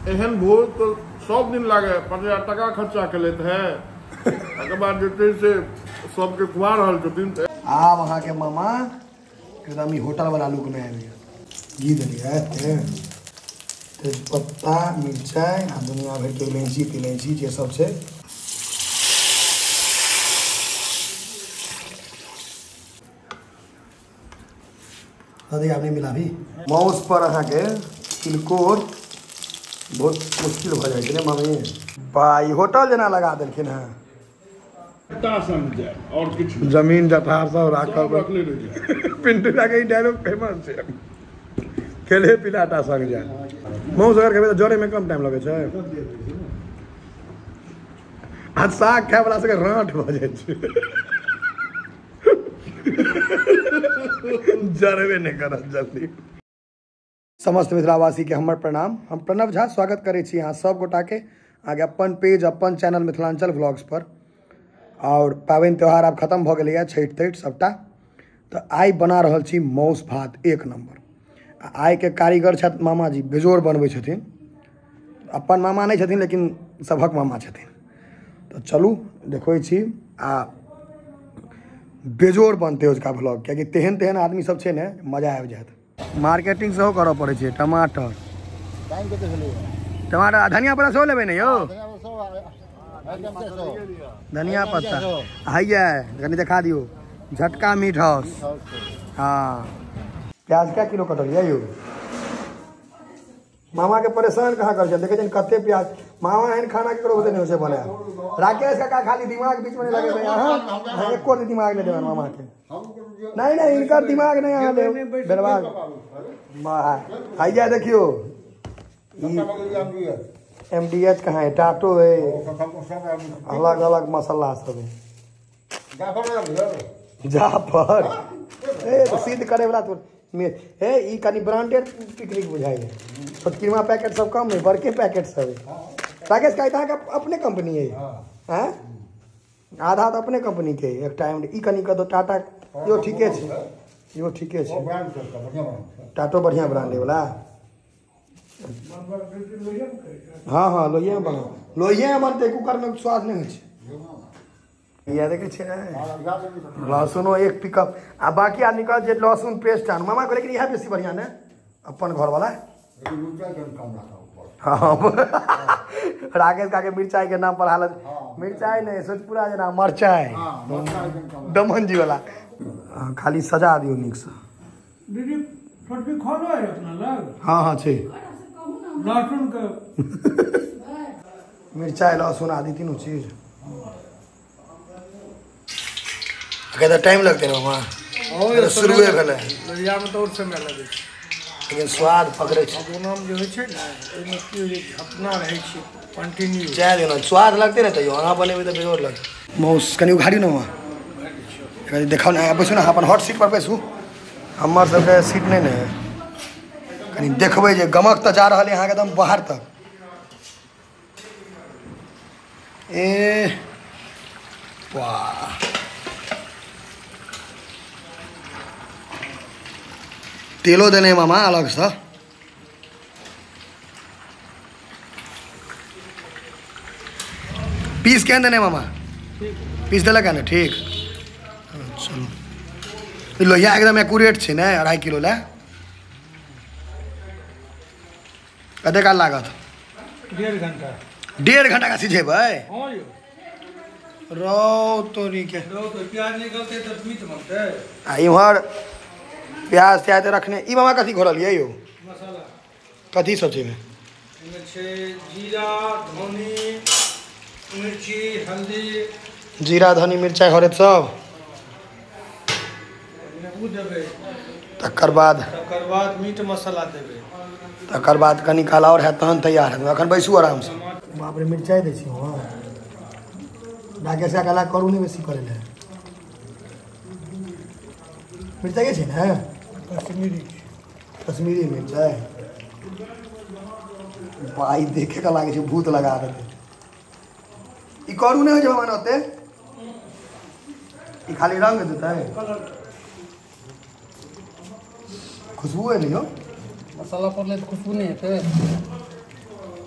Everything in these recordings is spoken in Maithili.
एहन भोज तो सब दिन लागे 5000 टका खर्चा के लेत है, तकर बाद जे छै से सबके खुआ रहल छथिन। आब अहाँके मामा एकदम ई होटल वाला लुक में आबि गेल। घी देलियै तेजपत्ता मिरचाइ आ दुनिया भरि के इलायची तिलायची जे सब छै। आब नहीं मिला भी माउस पर अहाँके तिलकोर बहुत मुश्किल भऽ जाइ छै ने मामी। बाई होटल जेना लगा देलखिन हँ। और किछु जमीन जथार सब राखल पिंटू के ई डायलॉग फेमस छै, खेले पिलाटा संग जाय। माउस अगर खेबै तऽ जरे में कम टाइम लगै छै, आ साग खाय वाला सबके राँट भऽ जाइ छै, जरबे नहि करत जल्दी। समस्त मिथिलावासी के हमर प्रणाम। हम प्रणव झा स्वागत करै छी अहाँ सब गोटाके अहाँके अपन पेज अपन चैनल मिथिलांचल व्लॉग्स पर। और पाबनि त्यौहार आब खत्म भऽ गेलैए, छठि तठि सबटा। तऽ आइ बना रहल छी माउस भात एक नम्बर। आइके कारीगर छथि मामाजी, बेजोड़ बनबै छथिन। अपन मामा नहि छथिन लेकिन सभक मामा छथिन। तऽ चलू देखबै छी आ बेजोड़ बनतै ओजुका व्लॉग, कियाकि तेहन तेहन आदमी सब छै ने, मजा आबि जायत। मार्केटिंग सेहो करऽ पड़ै छै। टमाटर टमाटर आ धनिया पत्ता सेहो लेबै ने यौ? धनिया पत्ता हैया कनि देखा दियौ। झटका मीट हाउस। हाँ प्याज क्या किलो कटलियै यौ? मामा के परेशान कहाँ कर देखै छियनि कते प्याज। मामा एहन खाना केकरो बुते नहि होइ छै बनायल। राकेश काका खाली दिमाग बीच में नहि लगेबै अहाँ, एको दिमाग नहि देबै मामा के। नहीं नहीं इनकर दिमाग नहीं अहाँ देब, बर्बाद। हैया देखियो MDH कहाँ है, टाटो है, अलग अलग मसाला सब है। जाफर ए तो सिद्ध करे वाला तो हे ई कनि ब्रांडेड पिकनिक बुझाइ है। छोटकीमा पैकेट सब कम है, बड़के पैकेट सब है। राकेश का अहाँके अपने कंपनी है? हैं आधा तो अपने कंपनी के एक टाइम। ई कनि कह दो टाटा यो ठीके छै, यो ठीके छै। टाटो बढ़िया ब्रांड है वाला। हाँ हाँ लोहिया में बना, लोहिया में बनते, कुकर में स्वाद नहीं होइ छै। इएह देखै छियै ने लहसुनो एक पिकअप। आ बाकी आदमी कहत जे लहसुन पेस्ट आनू, मामा को लेकिन इएह बेसी बढ़िया ने अपन घरवाला। हाँ राकेश काके मिरचाई के नाम पर हालत, मिरचाई नहीं सोचपुरा जेना मरचाई दमन जी वाला। खाली सजा दियौ नीकसँ। हाँ हाँ छै लहसुन के मिरचाई लहसुन आदि तीनू चीज। कहते टाइम लगते ने मामा, शुरुए भेलै लोहियामे तऽ आओर समय लगै छै, लेकिन स्वाद पकड़ै छै। ओनामे जे होइ छै ने ओहिमे की होइ छै, झपना रहै छै कंटिन्यू। चाय देना स्वाद लगतै ने, तैयो अहाँ बनेबै तऽ बेजोड़ लगतै। माउस कनि उघाड़ियौ ने मामा, कनि देखाउ ने। बैसू ने अपन हॉट सीट पर बैसू, हमर सबके सीट नहि ने है। कनि देखबै जे गमक तऽ जा रहल है अहाँके एकदम बाहर तक। ए वाह तेलो देने मामा अलग से। पीस केहन देने मामा? पीस देलक है ने ठीक। चलू लोहिया एकदम एक्यूरेट छै ने, 2.5 किलो ले। कते काल लागत? 1.5 घंटा। 1.5 घंटा का सिझेबै? रौ तोरी के प्याज निकलतै तऽ मीट बनतै। आ इम्हर प्याज त्याज रखने। ई मामा कथी घोरलियै यौ? मसाला। कथी सब छै एहिमे? एहिमे छै जीरा धनी मिर्ची हल्दी। जीरा धनी मिरचाइ हरैद सब। ओ देबै। तकर बाद? तकर बाद मीट मसाला देबै। तकर बाद कनि काल आओर हैत तहन तैयार हैत। अखन बैसू आरामसँ। बाप रे मिरचाइ दै छी। हँ राकेश काका करू नहि बेसी करै लए। मिरचाइ के छै ने? कश्मीरी। कश्मीरी मिरचाइ। भाई देखे के लागै छै भूत लगा देतै। ई करू नहि होइ छै मामा ओते, ई खाली रंग देतै। खुशबू एलै यौ। मसाला पड़लै तऽ खुशबू नहि हेतै।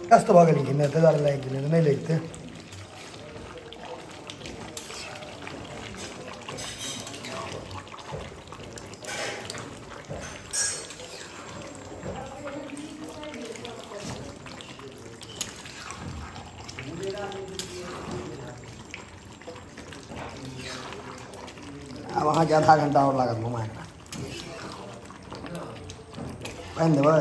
व्यस्त भऽ गेलखिन ने, ताहि दुआरे लागि गेलै, नहि लगितै। आब अहाँके आधा घंटा आओर लागत घुमा एकरा। पानि देबै?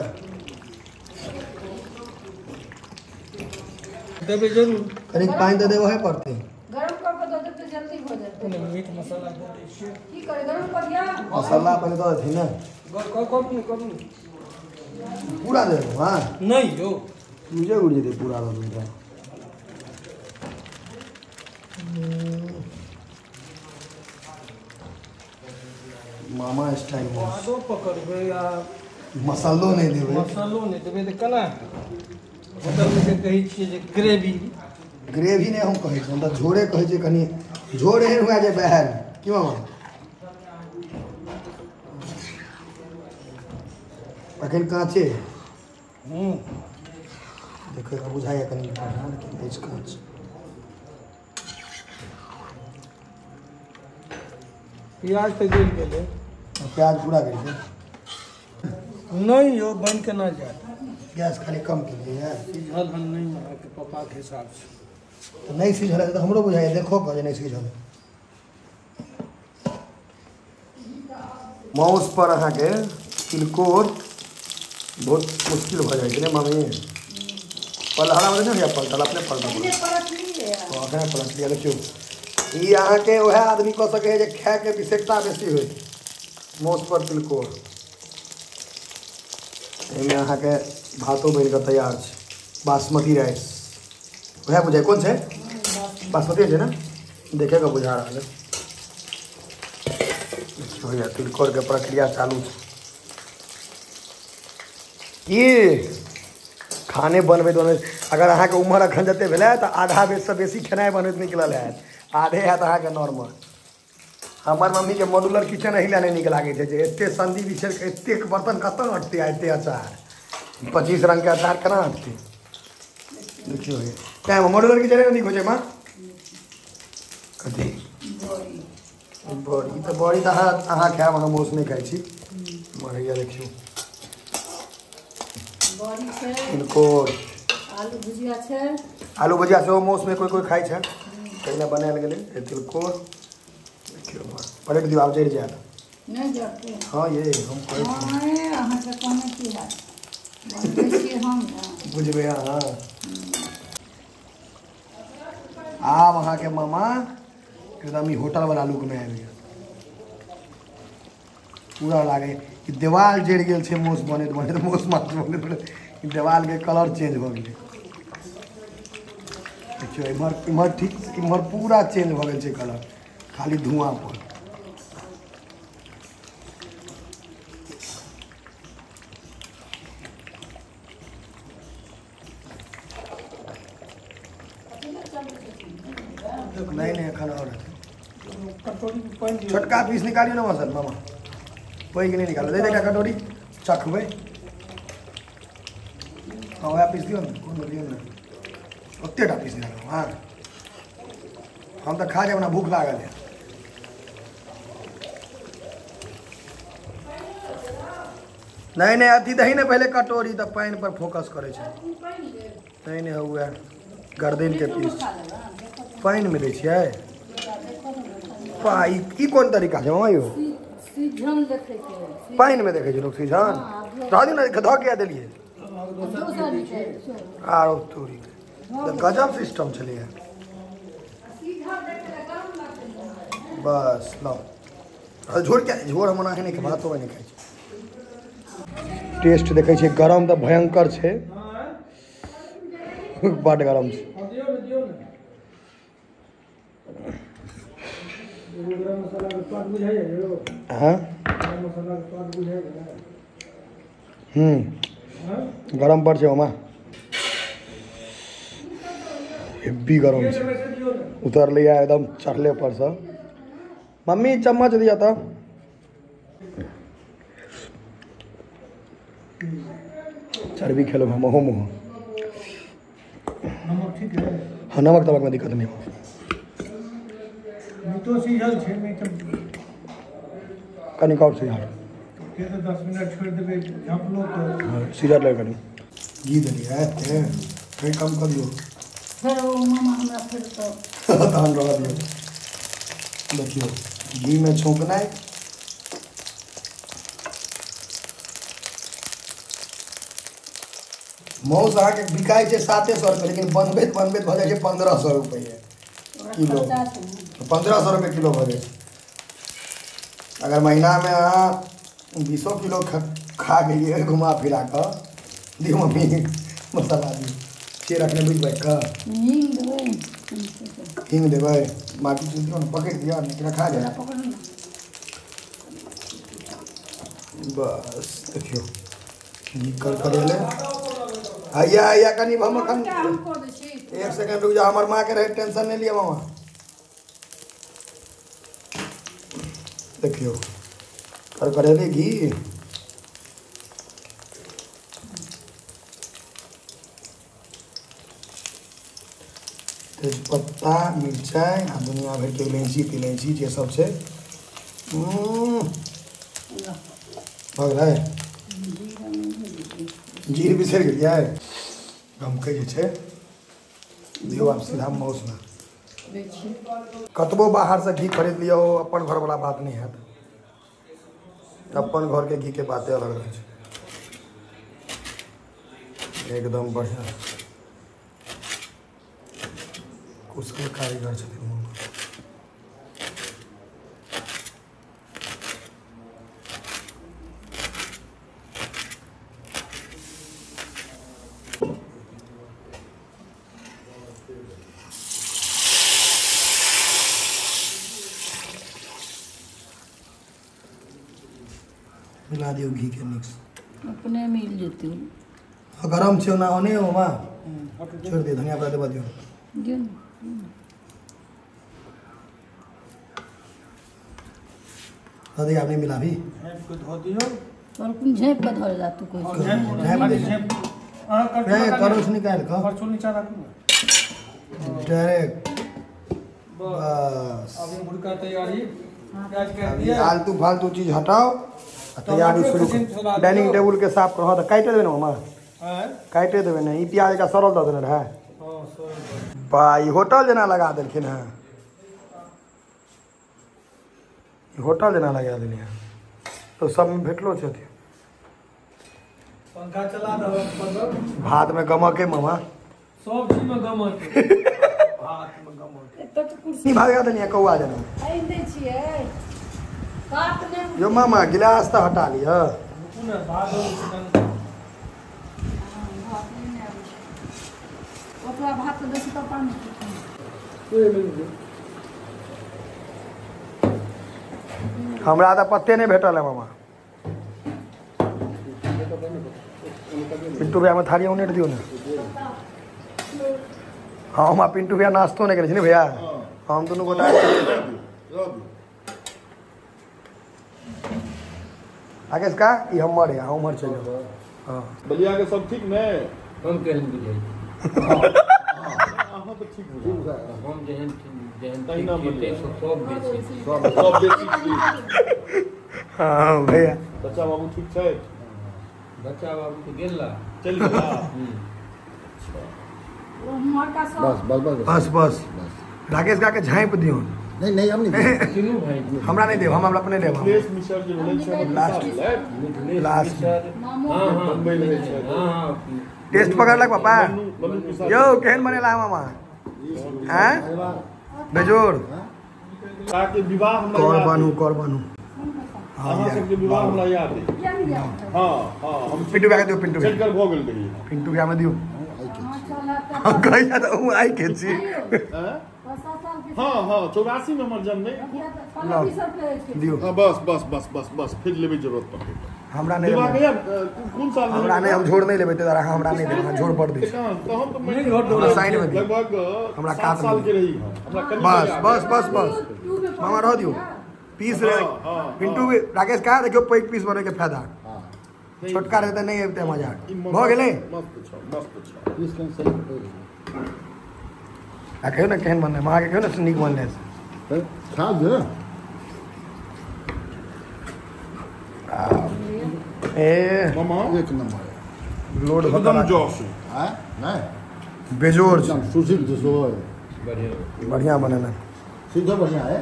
देबै जरूर। कनिक पानि तऽ देबहे पड़तै। गरम कऽ कऽ दऽ देब तऽ जल्दी भऽ जेतै। मीट मसाला दऽ दै छियै। की करै, गरम कऽ दिअ? मसाला पहिले दऽ देथिन ने। करू करू। पूरा दे देबो? हाँ नहि यौ, मुझे उड़ि जेतै पूरा दऽ देबै। मामा स्टाइल स्वादो पकड़बै आ मसालो नहि देबै। मसालो नहि देबै तऽ केना हेतै? होटलमे जे कहै छियै जे ग्रेवी, ग्रेवी नहि हम कहै छियै, हम तऽ झोरे कहै छियै। कनि झोर एहन हुए जे बहल की मामा। अखन काँचे देखै तऽ बुझाइए कनि बढ़िआँ, लेकिन अछि काँच। प्याज तऽ गलि गेलै। प्याज पूरा गलि गेल? नहि यौ, बनि केना जायत? गैस खाली कम केलियै। सिझल हन नहि अहाँके पप्पाके हिसाबसँ। तऽ नहि सिझल है तऽ हमरो बुझाइए, देखो कऽ जे नहि सिझल है। माउस पर अहाँके तिलकोर बहुत मुश्किल भऽ जाइ छै ने मम्मी? पलहरा नहि होइए, पलटल अपने पलटल, अखने पलटलियै। देखियौ, ई अहाँके उएह आदमी कऽ सकै जे खायके विशेषता बेसी होइ। माउस पर तिलकोर, एहिमे अहाँके भातो बनि कऽ तैयार छै, बासमती राइस। उएह बुझाइ कोन छै, बासमती छै ने, देखेके बुझा रहल है। देखियौ भैया, तिलकोरके प्रक्रिया चालू छै। की खाने बनबैत बनबैत अगर अहाँके उम्र अखन जते भेलै तऽ आधा बेससँ बेसी खेनाइ बनबैत निकलल हैत, आधे हैत अहाँके नॉर्मल। हमर मम्मीके मॉड्यूलर किचन एहि लए नहि नीक लागै छै जे एते सन्धि बिछेर कऽ एतेक बर्तन कतऽ अटतै आ एते अचार, 25 रंगके अचार केना अटतै? देखियौ हे, तैँ मॉड्यूलर किचन नहि नीक होइ छै। माँ कथी बड़ी? तऽ बड़ी तऽ अहाँ खायब, अहाँ मासु नहि खाइ छी। मरैया देखियौ, तिलकोर, आलू भुजिया छै। आलू भुजिया सेहो मासुमे कोइ कोइ खाइ छै, तहिना बनायल गेलै तिलकोर। देखियौ, पलटि दियौ, आब जरि जायत। नहि जरतै। हँ ये, हम कहै छी अहाँके कहने की हैत, बनबै छी हम ने, बुझबै अहाँ। आब अहाँके मामा एकदम ई होटलवला लुकमे आबि गेल। पूरा लागै कि देवाल जरि गेल छै मासु बनैत बनैत, मासु माछ बनैत बनैत देवालके कलर चेंज भऽ गेलै। देखियौ इम्हर, इम्हर ठीक, इम्हर पूरा चेंज भऽ गेल छै कलर, खाली धुआं पर। नहीं नहीं, एखन आओर कटोरी। छोटका पीस निकालियौ ने मसल मामा, पैघ नहि निकालू। दे एकटा कटोरी चखबै। हँ वएह पीस दियौ ने, कोनो दियौ ने, ओतेटा पीस निकालू। हँ हम तऽ खा जायब ना, भूख लागल है। नहीं नहीं, अथी दही ने पहले कटोरी, तऽ पानि पर फोकस करै छै। नहीं नहीं, हुए गर्दन के पीस पानिमे दै छियै। ई कोन तरीका छै मामा यौ? सीजन देखैके पानिमे देखै छै लोक सीजन? रह दियौ ने, धऽ किया देलियै? आरो तोरी, गजब सिस्टम छलैए। बस लाउ, झोर क्या झोर हम ओनाही नहि खाइ, भातो नहि खाइ छी। टेस्ट देखै छियै, गरम तऽ भयंकर छै, बड्ड गरम छै। हाँ गरम बड़ छै मामा, हेवी गरम छै। उतरलै एकदम चढ़ले परसँ। मम्मी चम्मच दिअ तऽ। चर्बी खेलहुँ हम, अहूँ मुँह। ठीक है। हाँ नमक तमक में दिक्कत नहीं हो। मीटो सीझल छै नहीं तऽ कनिक और सीझल फेर तऽ 10 मिनट छोड़ि देबै झाँपलो तऽ। हाँ सीझल लगे कनि घी देलियै फेर कम कऽ दियौ फेर ओ मामा हमरा फेर तऽ तहन रहऽ दियौ। देखियौ घीमे छौंकनाइ मौस अहाँके बिकाइ छै 700 रुपये, लेकिन बनबैत बनबैत भऽ जाइ छै 1500 रुपये किलो। 1500 रुपये किलो भऽ जाइ छै। अगर महीनामे अहाँ 20 किलो खा गेलियै घुमा फिरा कऽ। दियौ मम्मी मसाला दियौ से रखने बुझि बाजि कऽ हींग देबै बाकी चीज दियौ ने पकड़ि दिअ नहीं रखा जाए। बस देखियौ घी कर करेले हैया हैया कनि हम एखन 1 सेकंड रुक जाओ, हमर माँ के रहे टेंशन नहीं लिअ मामा। देखियौ कर करेले घी तेजपत्ता मिरचाइ आ दुनिया भरिके इलायची तिलायची जे सब छै भऽ गेलै। जीर बिसरि गेलियै गमकै जे छै दियौ आब सीधा मौसमे। कतबो बाहरसँ घी खरीद लियौ अपन घरवला बात नहि हैत, अपन घरके घीके बाते अलग रहै छै। एकदम बढ़िआँ कुशल कारीगर छथिन। मिला दियौ घी के मिक्स अपने मिल जेतै। गरम छै ओना ओने हो माँ छोड़ दियौ धनिया पत्ता देबा दियौ दियौ दादी आपने मिला भी झाँपि के धो दियौ। और कोन झाँपि के धो जा तू कोई झाँपि दे नहीं करोछ निकाल कऽ करछुल नीचा राखू डायरेक्ट बस। अब मुर्गा तैयारी प्याज काटि दिअ आलतू फालतू चीज हटाओ तैयारी शुरू। डाइनिंग टेबुल के साफ करो। हाँ तऽ काटि देबै ने मामा, काटि देबै ने। ई प्याज का सड़ल दऽ देने रहै बा, ई होटल जेना लगा देलखिन हेँ, होटल जेना लगा देलियै हँ। तो सबमे भेटलो छै पंखा चला दहो भात में गमक है मामा, सब चीज में गमक है। भात में गमक नहीं भागा देलियै कौआ जेना यो मामा गिलास तऽ हटा लिअ। हमरा तऽ पत्ते नहि भेटल है मामा। पिंटू भैया में थारी उनेट दियौ ने। हाँ हम पिंटू भैया नाश्तो नहीं करै छी ने भैया, हम दुनू गोटा। राकेश का ई हमर है, अहाँ उम्हर चलि जाउ। हाँ बलिया के सब ठीक ने? हम केहन बुझाइ अहाँ तऽ ठीक बुझाइ, हम जेहन जेहन ठीक छी सब बेसी सब बेसी ठीक। हाँ भैया बच्चा बाबू ठीक छै? बच्चा बाबू तऽ गेला चलि गेला। बस बस बस बस बस राकेश का के झाँपि दियौ। नहीं नहीं हम नहीं तीनू भाई हमरा नहीं देब, हम अपने लेब। मिथिलेश मिश्र जे भेलै छै लास्ट लास्ट हां हां बम्बई रहै छै। हां हां टेस्ट पकड़लक पापा यौ केहन बनेला मामा? हैं बेजोड़ के विवाह हमरा कर बनू कर बनू। अहाँ सबके विवाह हमरा याद है। हां हां हम पिंटू भैया के दियौ, पिंटू भैया चलकर भऽ गेल रही। पिंटू भैया में दियौ। हां कहिया तऽ उ आई के छी। हाँ हाँ 84 में हमर जन्म है। दियौ। हाँ बस बस बस बस बस फिर लेबै जरूरत पड़तै हमरा नहीं। विवाह कहिया कोन साल में? हमरा नहीं, हम झोर नहीं लेबै तोरा, हमरा नहीं देबै, झोर बड़ दै। तऽ हम तऽ नहीं साइड में दियौ, लगभग हमरा 7 कात साल के रही हमरा। बस बस बस बस मामा रह दियौ पीस रहे। पिंटू भी राकेश कहा देखियो पैघ पीस बने के फायदा, छोटका रहते नहीं अबते मजा। भऽ गेलै मस्त छौ मस्त छौ पीस कन सही। आ कहियो ने केहन बनलै, माँ के कहियो ने नीक बनलै से। खा दे। ए मामा एक नंबर लोड एकदम जोश है नहीं बेजोर एकदम सुशील जसो बढ़िया बनेला, सीधा बढ़िया है।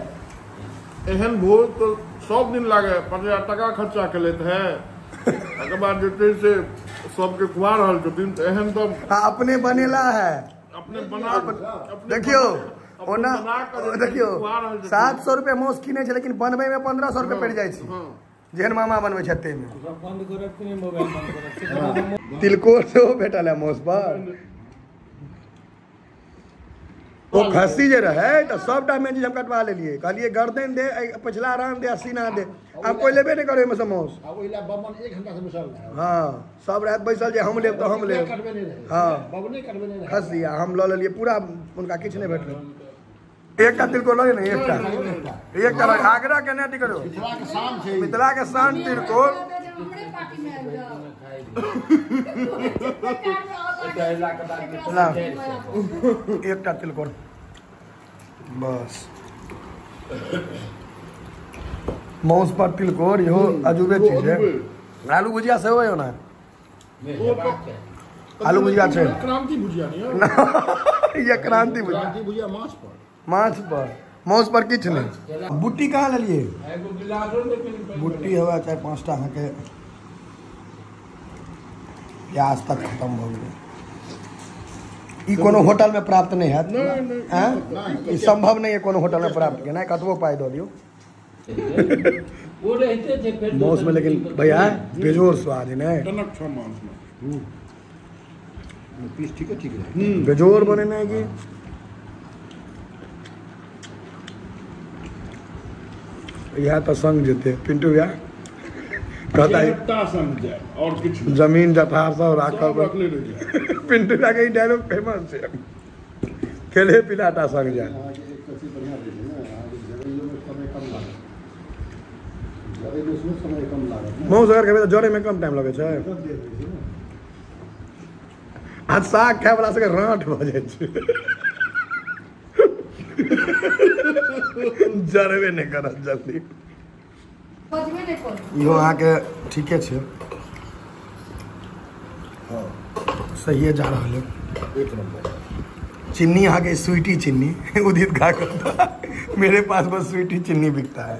एहन भोज तो सब दिन लागे, 5000 टका खर्चा के लेते है, एकर बाद जे छै से सबके खुआ रहल छथिन, तऽ एहन तऽ अपने बनेला है, अपने बना देखियो ओना देखियो 700 रुपया माउस किनै छै, लेकिन बनबै में 1500 रुपया पड़ि जाइ छै, जेहन मामा बनबै छै ताहिमे। बंद करब कि नहि मोबाइल बंद करब। तिलकोर सेहो भेटल है माउस पर। ओ खस्सी जे रहे तऽ सबटा मेन चीज हम कटवा लेलियै, कहलियै गर्दन दे, पछिला रान दे, सीना दे, आब कोइ लेबे नहि करे ओहिमे सँ माउस। हाँ सब राति बैसल जे हम लेब तऽ हम लेब। हाँ खस्सी आ हम लऽ लेलियै पूरा, हुनका किछु नहि भेटलै। एकटा तिलकोर लऽ ने, एकटा एकटा आगरा के नहि करो, मिथिला के शान तिलकोर। एकटा तिलकोर बस, माउस पर तिलकोर इहो अजूबे चीज है। आलू भुजिया सेहो है ना, आलू भुजिया छै, क्रांति भुजिया नहीं ये क्रांति भुजिया, माछ पर, माछ पर माउस पर किछु नहीं। बुट्टी कहाँ लेलिए? बुट्टी हवा 4-5 टा अहाँके, प्याज तक खत्म भऽ गेलै। ई कोनो होटल में प्राप्त नहीं हैत, ई संभव नहीं है कोनो होटल में प्राप्त केनाइ, कतबो पाइ दऽ दियौ। माउस में लेकिन भैया बेजोर स्वाद है, नहीं पीस ठीक है, ठीक है बेजोर बनेने है कि यह तो संग जेते पिंटू भैया कहता है और कुछ जमीन जथा सब राखल। पिंटू भैया के डायलॉग फेमस है, खेले पिलाटा संग जाए। माउस अगर खेबै तऽ जरे में कम टाइम लगै छै, आ साग खाय वाला सबके राँट भऽ जाइ छै, जरबे नहि करत जल्दी। इहो अहाँके ठीके छै, सहिए जा रहल है। एक नंबर चिन्नी अहाँके स्वीटी चिन्नी उदित खा कर, मेरे पास बस स्वीटी चिन्नी बिकता है।